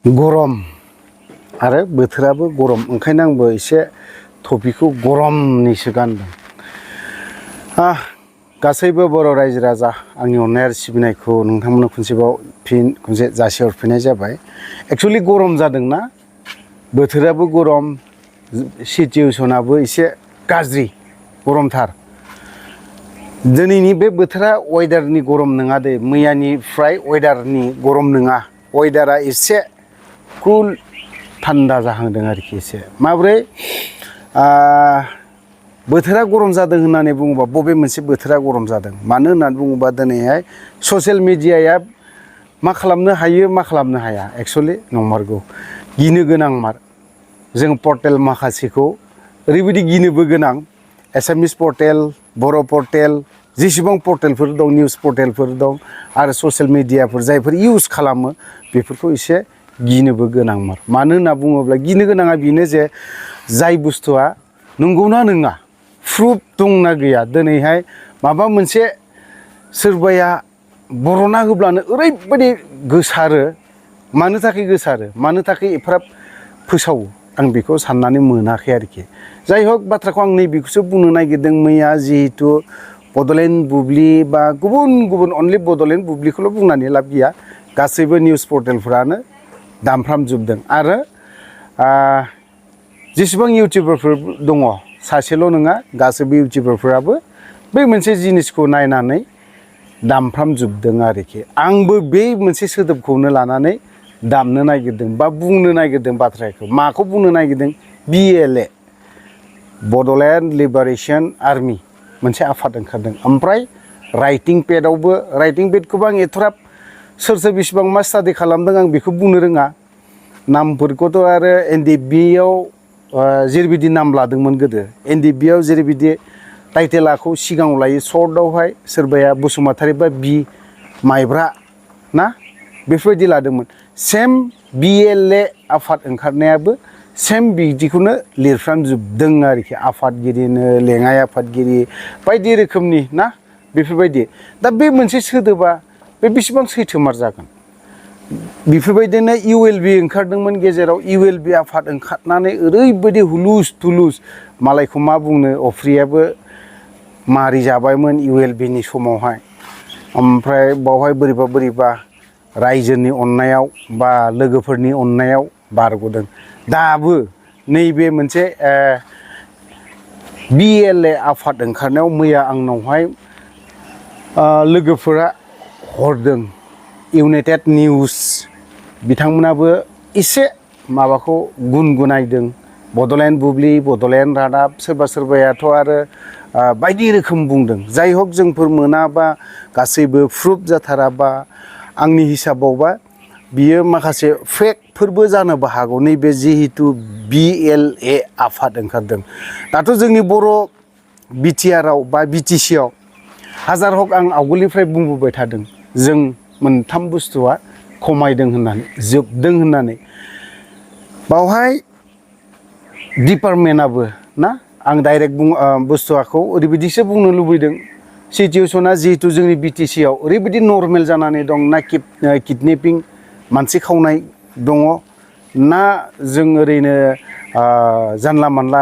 गरम आरो बोथोराबो गरम ओंखायनो आंबो एसे टपिकखौ गरमनिसो गानदों। गासैबो बर' रायजो राजा आंनि अननाय आरो सिबिनायखौ नोंथांमोननो खनसे जासिहरफिननाय जाबाय। एक्चुअली गरम जादोंना, बोथोराबो गरम, सिचुएसनाबो एसे गाज्रि, गरमथार। दिनैनि बे बोथोरा वेदारनि गरम नङा दे, मैयानिफ्राय वेदारनि गरम नङा, वेदारा एसे कुल थान्दा जाहांदों आरोखि एसे। माब्रै बोथोरा गरम जादों होननानै बुङोबा बबे मोनसे बोथोरा गरम जादों? मानो होननानै बुङोबा दिनैहाय ससियेल मिडियाया मा खालामनो हायो मा खालामनो हाया, एक्चुअलि नंमारगौ गिनो गोनां मार। जों पर्टेल माखासेखौ ओरैबायदि गिनोबो गोनां, एसामिस पर्टेल, बर' पर्टेल, जेसेबां पर्टेलफोर दं, निउस पर्टेलफोर दं आरो ससियेल मिडियाफोर जायफोर इउज खालामो बेफोरखौ एसे गिनोबो गोनांमार। मानो होनना बुङोब्ला गिनो गोनाङा बेनो जे जाय बुस्थुआ नंगौना नङा, प्रुफ दंना गैया। दिनैहाय माबा मोनसे सोरबाया बर'ना होब्लानो ओरैबायदि गोसारो, मानो थाखाय गोसारो, मानो थाखाय एफाराब फोसावो, आं बेखौ साननानै मोनाखै आरोखि। जाय हक बाथ्राखौ आं नैबेखौसो बुंनो नागिरदों, मैया जिहेतु बड'लेण्ड बुब्लि बा गुबुन गुबुन, अनलि बड'लेण्ड बुब्लिखौल' बुंनानै लाब गैया, गासैबो निउस पर्टेलफोरानो दामफ्रामजोबदों। आरो जेसेबां इउटिउबारफोर दङ, सासेल' नङा, गासैबो इउटिउबारफोराबो बै मोनसे जिनिसखौ नायनानै दामफ्रामजोबदों आरोखि। आंबो बे मोनसे सोदोबखौनो लानानै दामनो नागिरदों बा बुंनो नागिरदों बाथ्राखौ। माखौ बुंनो नागिरदों? BLA, बड'लेण्ड लिबारेशन आर्मि मोनसे आफाद ओंखारदों। ओमफ्राय राइटिं पेडआवबो, राइटिं पेडखौबो आं एथ'राब सोर बेसेबां मा स्टाडि खालामदों आं बेखौ बुंनो रोङा। नामफोरखौथ' आरो NDBआव जेरैबायदि नाम लादोंमोन गोदो, NDBआव जेरैबायदि टाइटेलाखौ सिगाङाव लायो, सर्टआवहाय सोरबाया बसुमतारी बा बि माइब्रा ना, बेफोरबायदि लादोंमोन। सेम BLA आफाद ओंखारनायाबो सेम बिदिखौनो लिरफ्रामजोबदों आरोखि। आफादगिरिनो लेङाइ आफादगिरि बायदि रोखोमनि ना, बेफोरबायदि। दा बे मोनसे सोदोबा बे बेसेबां सैथोमार जागोन? बेफोरबायदिनो ULB ओंखारदोंमोन गेजेराव, ULB आफाद ओंखारनानै ओरैबायदि हुलुस थुलुस, मालायखौ मा बुंनो, अफ्रियाबो मारि जाबायमोन ULBनि समावहाय। ओमफ्राय बावहाय बोरैबा रायजोनि अननायाव बा लोगोफोरनि अननायाव बारग'दों। दाबो नैबे मोनसे BLA आफाद ओंखारनायाव मैया आंनावहाय लोगोफोरा हरदों, इउनाइटेड निउस बिथांमोनाबो एसे माबाखौ गुनगुनायदों, बड'लेण्ड बुब्लि, बड'लेण्ड रादाब, सोरबा सोरबायाथ' आरो बायदि रोखोम बुंदों। जाय हक जोंफोर मोनाबा, गासैबो प्रुफ जाथाराबा, आंनि हिसाबावबा बियो माखासे फेकफोरबो जानोबो हागौ। नैबे जिहेतु BLA आफाद ओंखारदों, दाथ' जोंनि बर' BTRआव बा BTCआव हाजार हक आं आवगोलनिफ्राय बुंबोबाय थादों, जों मोनथाम बुस्थुआ खमायदों होननानै, जोबदों होननानै। बावहाय डिपार्टमेन्टआबो ना, आं डाइरेक्ट बुस्थुखौ ओरैबायदिसो बुंनो लुबैदों, सिचुवेसना जिहेतु जोंनि BTCआव ओरैबायदि नर्मेल जानानै दं, ना किडनेपिं, मानसि खावनाय दङ, ना जों ओरैनो जानला मानला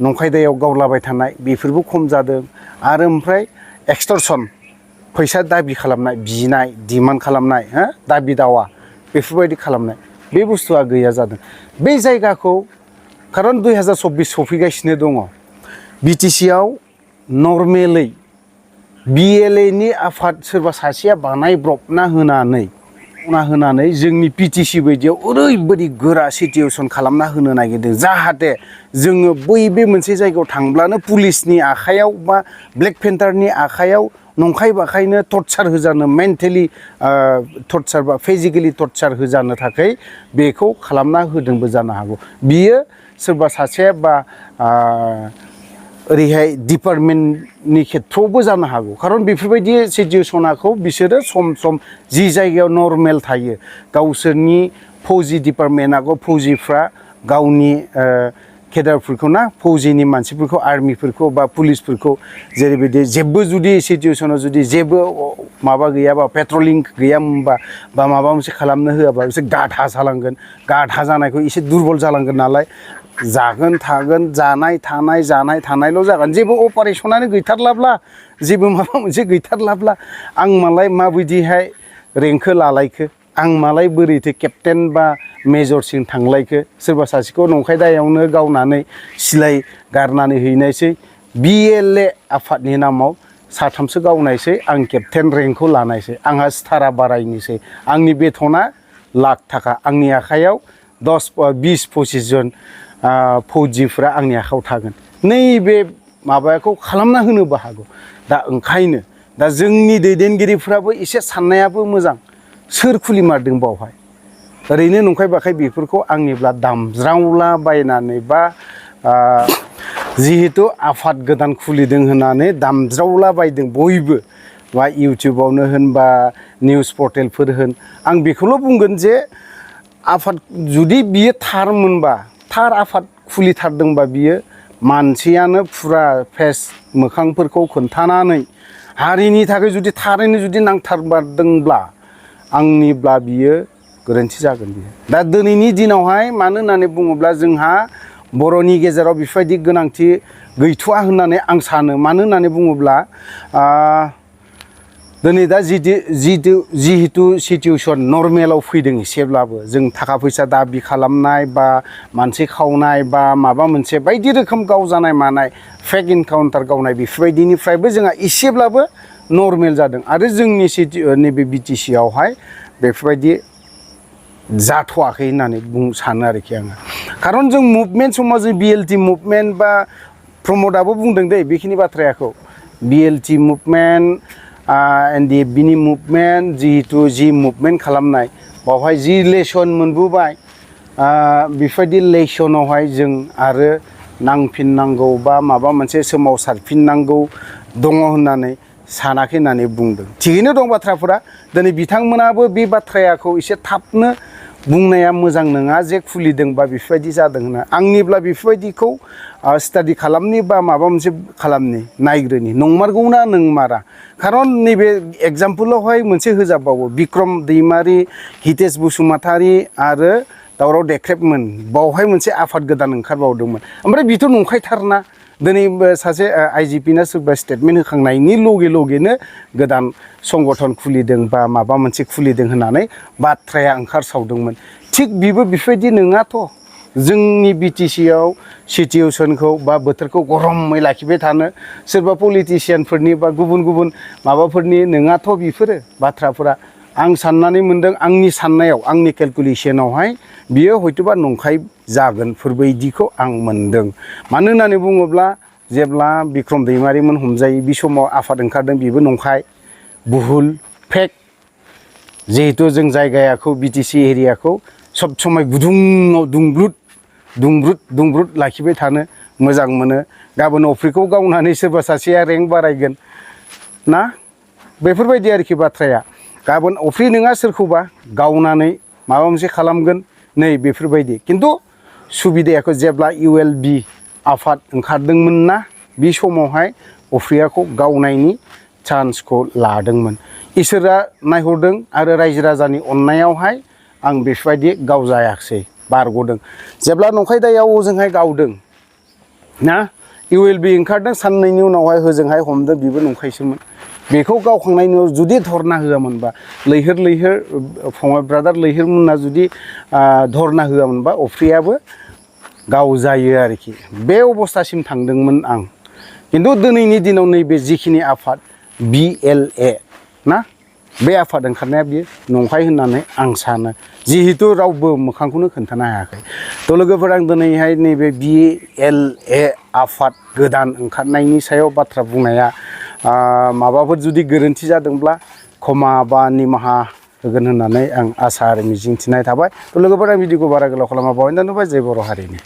नंखायदायाव गावलाबाय थानाय, बेफोरबो खम जादों। आरो ओमफ्राय एक्सटरसन, फैसा दाबि खालामनाय, बिनाय, डिमान्ड खालामनाय, दाबि दावा बेफोरबायदि खालामनाय, बे बुस्थुआ गैया जादों। बे जायगाखौ, खारन 2024 सफैगासिनो दङ, BTCआव नर्मेलै BLAनि आफाद सोरबा सासेया बानायब्रबना होनानै जोंनि BTC बायदियाव ओरैबायदि गोरा सिचुवेसन खालामना होनो नागिरदों, जाहाथे जोङो बे मोनसे जायगायाव थांब्लानो पुलिसनि आखायाव बा ब्लेक पेन्टारनि आखायाव नंखाय बाखायनो टर्चार होजानो, मेन्टेलि टर्चार बा फिजिकेलि टर्चार होजानो थाखाय बेखौ खालामना होदोंबो जानो हागौ। बियो सोरबा सासे बा ओरैहाय डिपार्टमेन्टनि खेथ्रआवबो जानो हागौ। खारन बेफोरबायदि सिचुवेसनाखौ बिसोरो सम सम जि जायगायाव नर्मेल थायो, गावसोरनि फौजि डिपार्टमेन्टआव फौजिफ्रा गावनि केडारफोरखौ ना फौजिनि मानसिफोरखौ आर्मिफोरखौ बा पुलिसफोरखौ जेरैबायदि जेबो जुदि सिचुवेसनाव जुदि जेबो माबा गैयाबा पेट्रलिं गैयामोनबा बा माबा मोनसे खालामनो होआबा बिसोर गाधा जालांगोन गाधा जानायखौ एसे दुरबल जालांगोन नालाय जागोन थागोन जानाय थानायल' जागोन जेबो अपारेसनानो गैथारलाब्ला जेबो माबा मोनसे गैथारलाब्ला आं मालाय माबायदिहाय रेंकखौ लालायखो आं मालाय बोरैथो केप्टेन बा मेजरसिम थांलायखो सोरबा सासेखौ नंखाय दायावनो गावनानै सिलाय गारनानै हैनायसै BLA आफादनि नामाव साथामसो गावनायसै आं केप्टेन रेंकखौ लानायसै आंहा स्टारा बारायनोसै आंनि बेथना लाख थाखा आंनि आखायाव 20-25 जन फौजिफ्रा आंनि आखायाव थागोन नैबे माबाखौ खालामना होनोबो हागौ दा ओंखायनो दा जोंनि दैदेनगिरिफ्राबो एसे साननायाबो मोजां सोर खुलिमारदों बावहाय ओरैनो नंखाय बाखाय बेफोरखौ आंनिब्ला दामज्रावला बायनानै बा जिहेतु आफाद गोदान खुलिदों होननानै दामज्रावला बायदों बयबो बा इउटिउबावनो होन बा निउस पर्टेलफोर होन आं बेखौल' बुंगोन जे आफाद जुदि बियो थारमोनबा थार आफाद खुलिथारदोंबा बियो मानसियानो फुरा फेस मोखांफोरखौ खोन्थानानै हारिनि थाखाय जुदि थारैनो जुदि नांथारमारदोंब्ला आंनिब्ला बियो गोरोन्थि जागोन बियो दा दिनैनि दिनावहाय मानो होननानै बुङोब्ला जोंहा बर'नि गेजेराव बेफोरबायदि गोनांथि गैथ'आ होननानै आं सानो मानो होननानै बुङोब्ला दिनै दा जिहेतु सिचुवेसन नर्मेलाव फैदों एसेब्लाबो जों थाखा फैसा दाबि खालामनाय बा मानसि खावनाय बा माबा मोनसे बायदि रोखोम गावजानाय मानाय फेक इनकाउन्टार गावनाय बेफोरबायदिनिफ्रायबो जोंहा एसेब्लाबो नर्मेल जादों आरो जोंनि नैबे BTC आवहाय बेफोरबायदि जाथ'वाखै होननानै सानो आरोखि आङो खारन जों मुभमेन्ट समाव जों BLT मुभमेन्ट बा प्रमदआबो बुंदों दे बेखिनि बाथ्राखौ BLT मुभमेन्ट NDFBनि मुभमेन्ट जिहेतु जि मुभमेन्ट खालामनाय बावहाय जि लेसन मोनबोबाय बेफोरबायदि लेसनावहाय जों आरो नांफिननांगौ बा माबा मोनसे सोमावसारफिननांगौ दङ होननानै सानाखै होननानै बुंदों थिगैनो दं बाथ्राफोरा दिनै बिथांमोनाबो बे बाथ्राखौ एसे थाबनो बुंनाया मोजां नङा जे खुलिदों बा बेफोरबायदि जादों होनना आंनिब्ला बेफोरबायदिखौ स्टाडि खालामनि बा माबा मोनसे खालामनि नायग्रोनि नंमारगौना नंमारा खारन नैबे एग्जाम्पलावहाय मोनसे होजाबावो बिक्रम दैमारि हितेश बसुमतारी आरो दावराव देख्रेबमोन बावहाय मोनसे आफाद गोदान ओंखारबावदोंमोन ओमफ्राय बेथ' नंखायथारना दिनै सासे IGP ना सोरबा स्टेटमेन्ट होखांनायनि लगेनो गोदान संगठन खुलिदों बा माबा मोनसे खुलिदों होननानै बाथ्राया ओंखारसावदोंमोन थिग बेबो बेफोरबायदि नङाथ' जोंनि BTC आव सिचुवेसनखौ बा बोथोरखौ गरमै लाखिबाय थानो सोरबा पलिटिशियानफोरनि बा गुबुन माबाफोरनि नङाथ' बेफोरो बाथ्राफोरा आं साननानै मोनदों आंनि साननायाव आंनि केलकुलेसनावहाय बियो हयथ'बा नंखाय जागोनफोरबायदिखौ आं मोनदों मानो होननानै बुङोब्ला जेब्ला बिक्रम दैमारिमोन हमजायो बे समाव आफाद ओंखारदों बेबो नंखाय बुहुल फेक जिहेतु जों जायगाखौ BTC एरियाखौ सब समय गुदुङाव दुंब्रुद लाखिबाय थानो मोजां मोनो गाबोन अफ्रिखौ गावनानै सोरबा सासेया रेंक बारायगोन ना बेफोरबायदि आरोखि बाथ्राया गाबोन अफ्रि नङा सोरखौबा गावनानै माबा मोनसे खालामगोन नै बेफोरबायदि खिन्थु सुबिदायाखौ जेब्ला ULB आफाद ओंखारदोंमोन ना बे समावहाय अफ्रियाखौ गावनायनि चान्सखौ लादोंमोन इसोरा नायहरदों आरो रायजो राजानि अननायावहाय आं बेफोरबायदि गावजायाखसै बारग'दों जेब्ला नंखाय दायाव ओजोंहाय गावदों ना ULB ओंखारदों साननैनि उनावहाय होजोंहाय हमदों बेबो नंखायसोमोन बेखौ गावखांनायनि उनाव जुदि धरना होआमोनबा लैहोर फंबाय ब्रादार लैहोरमोनना जुदि धरना होआमोनबा अफ्रियाबो गावजायो आरोखि बे अबस्थासिम थांदोंमोन आं खिन्थु दिनैनि दिनाव नैबे जिखिनि आफाद BLA ना बे आफाद ओंखारनाया बियो नंखाय होननानै आं सानो जिहेतु रावबो मोखांखौनो खोन्थानो हायाखै थ' लोगोफोर आं दिनैहाय नैबे BLA आफाद गोदान ओंखारनायनि सायाव बाथ्रा बुंनाया माबाफोर जुदि गोरोन्थि जादोंब्ला क्षमा बा निमाहा होगोन होननानै आं आसा आरो मिजिंथिनाय थाबाय थ' लोगोफोर आं भिडिअखौ बारा गोलाव खालामा बावैनो दोनबाय जय बर' हारिनि